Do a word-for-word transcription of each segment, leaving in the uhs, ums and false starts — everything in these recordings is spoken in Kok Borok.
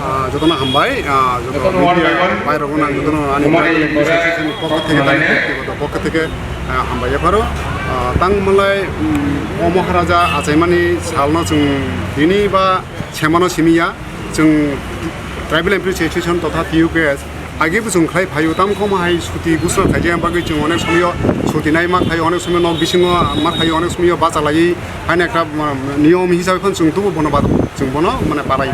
Ah, jotono hambai, ah, joto media bhai rokno ang jotono ani tribal M P Association ni pokho theke tei ব্যক্তিগত pokho theke, ah, hambai yapharo. Ah, tang malai, mm, o Maharaja achaimani salno chwng tini ba semano simiya, chwng Tribal M P Association totha T U K S agi bo chwng khlai phaio, tam khoma hai suti gusra khaijak bagwi chwng onek somoyo suti nai ma khaio, onek somoyo nok bisingo ma khaio, onek somoyo bacha laiwi haino ekta, mm, niyom hisabe phano chwng tubu bono ba-, chwng bono mane parai.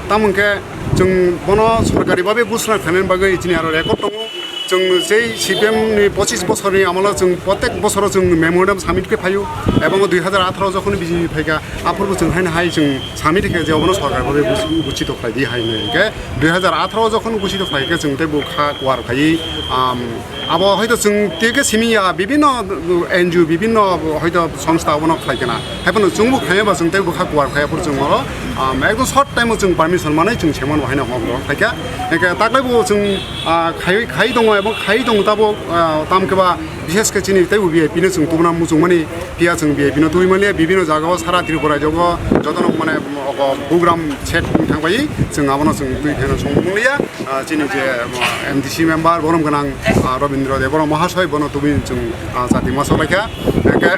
Tamo hwnkhe chwng bono sorkari babe gusra khlainani bagwi chini aro record tongo. Chwng sei C P M ni pochis bosorni amolo chwng protek bosoro chwng memorandum submit khe phaio, ebong dui hajar atharo jokhon B J P phaikha, aphuru chwng haino hai chwng submit khe je obono sorkari babe gusi-, guchito khlai di hai hwnwi. Hwnkhe dui hajar atharo jokhon guchito khlai khe chwng teibo kha kuar khai, um, Abo hoito chwng tike simi ya, bibinno N G O, bibinno hoito songstha abono khlai kana. Haiphano chwngbo khlaiya ba chwng tei bwkha kuar khai aphuru chwng oro, um, ekdom short time o chwng permission manwi chwng semano haino hok rok khlaikha. Hingkhe taklai bo chwng, ah, khai, khai tongo ebo khai tongo tabo, ah, tam khe ba bishes khe chini tei bo V I P no chwng tubuna muchung mani phiya chwng V I P no tubui mani bibinno jaga o sara Tripura jogo jotono mane ogo bugram set thang bai chwng abono chwng twi khaina song mung liya. Ah, chini je, ah, M D C member borom gwnang, ah, Robindra Debbarma Mahasoi bono tubui chwng, ah, chati ma sok laikha. Hingkhe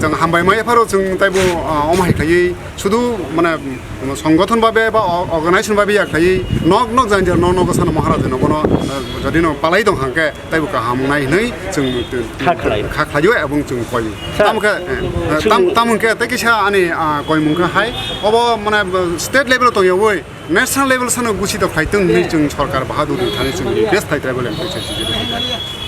chwng hambai ma yapharo chwng taibo, ah, omo hai khlaiwi sudu mane, mm, songgothon babe ba o-, organization babe ya khlaiwi nok nok jani jani nok nok sano Maharaja no bono, ah, jodi no palai tong hangkhe taibo kaham nai hinwi chwng, Kha khlai. Kha khlaio ebong chwng koi. Sir, Tamo khe, eh, chwng tam, tamo khe tei kisa ani, ah, koimung khe hai obo mane, ah, state level o tongyawi National level sano gusi to khlai tong hinwi chwng sorkar bahadur thani chwng request khai tribal M P Association.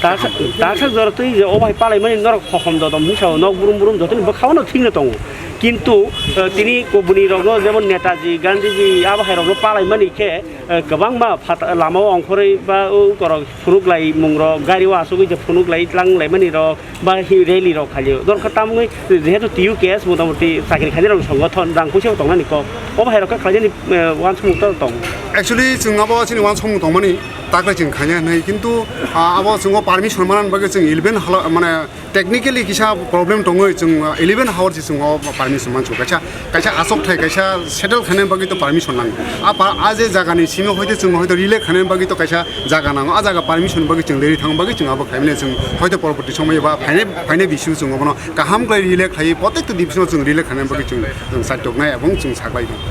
Tasa, tasa jora twi je o bai palai mani norok hokom dodom hinwi sao nok burum burum jotoni bwkhao no thikno tongo. Kintu, eh, tini kubuni rokno jemon Netaji, Gandhiji, abo hai rokno palai mani khe, eh, kwbangma phat-, lama o ongkhorwi ba o korok phunuk lai mung rok, gari o asugwi je phunuk lai tlang lai mani rok, ba hi rally rok khaio. Dorkha tamungwi jehetu T U K S motamoti chakri khainai rok songgothon rang puisa bo tongnani kok. Obo hai rok kha khlainani, eh, uansukmung to tong. Actually, chwng abo chini uansukmung tongmani takle chwng khaina hinwi, kintu, ah, abo chwng o permission manani bagwi chwng eleven hala, mane technically kisa problem tongwi chwng, ah, eleven hour se chwng o permission mansu. Kaisa Kaisa achukthai kaisa settle khaina bagwi to permission nango. A pa-, a je jagani simi hoite chwng hoite relay khaina bagwi to kaisa jaga nango. A jaga permission bagwi chwng rally thangna bagwi chwng abo khaimani chwng hoite porborti somoyo ba phainai, phainai bising chwng obono kaham khlai relay khlaiwi protekta division chwng relay khaina bagwi chwng, chwng saitoknai ebong chwng saklai tongo.